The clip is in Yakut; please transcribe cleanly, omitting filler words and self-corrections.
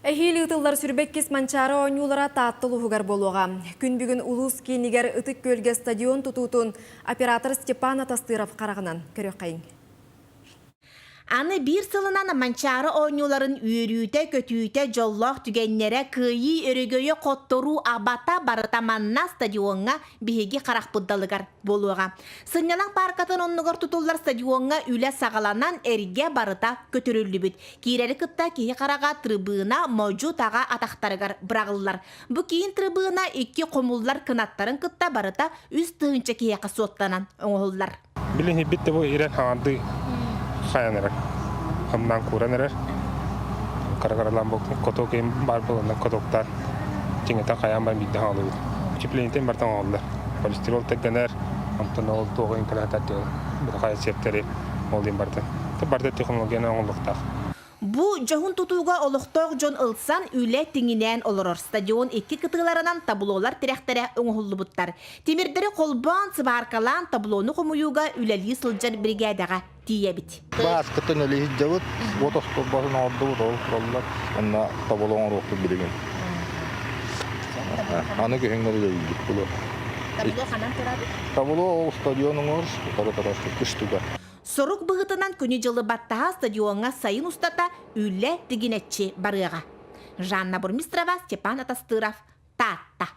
Эһиил ыытыллар сүрбэккис Манчаары оонньуулара Таатта улууһугар буолуоҕа. Күн бүгүн улуус киинигэр Ытык Күөлгэ стадион тутуутун оператор Степан Атастыров хараҕынан көрүөххэйиҥ. Аны биир сылынан Манчаары оонньууларын үөрүүтэ-көтүүтэ, дьоллоох түгэннэрэ, кыайыы өрөгөйө, хотторуу абата барыта манна стадиоҥҥа биһиги харахпыт далыгар буолуоҕа. Сынньалаҥ пааркатын оннугар тутуллар стадиоҥҥа үлэ саҕаланан, эргэ барыта көтүрүллүбүт. Киирэри кытта киһи хараҕа трибуна модьу-таҕа атахтарыгар быраҕыллар. Бу киин трибуна икки хомуллар кынаттарын кытта барыта 3000 киһиэхэ суоттанан оҥоһуллар. Билин бит бу ирэн хаҥардыы хайан эрэр. Хамнаан кууран эрэр. Кара-каралаан бу коток им бар буоланна котоктаан чиҥэтэн хайаан баран биирдэ хаалыбыт. Утеплениетин бартан оҥоһуллар. Полистирол тэлгэнэр, онтон ол туоҕу инкалатар хайа сиэптэри ол диэн барда. Барда технологияны оҥоһуллуохтаах. Бу дьоһун тутууга олохтоох дьон ылсан үлэ тиҥинээн олорор. Стадион икки кытыыларынан таблолар тирэхтэрэ оҥоһуллубуттар. Тимирдэри холбоон, сыбааркалаан таблону хомуйууга үлэлии сылдьар биригээдэҕэ тиийэбит. Бааскытын үлэһит уот остуолбатын оҥордубут, ол тураллар. Онно табло оҥоруохпут билигин. Аны күһүҥҥэ үлэлиибит булу. Табло ханан турабыт? Табло ол стадион оҥор, утары кыштыга. Сорук быһыытынан күнү-дьылы баттаһа стадиоҥҥа сайын устата үлэ тигинэччи барыаҕа. Жанна Бурмистрова, Степан Атастыров, Таатта.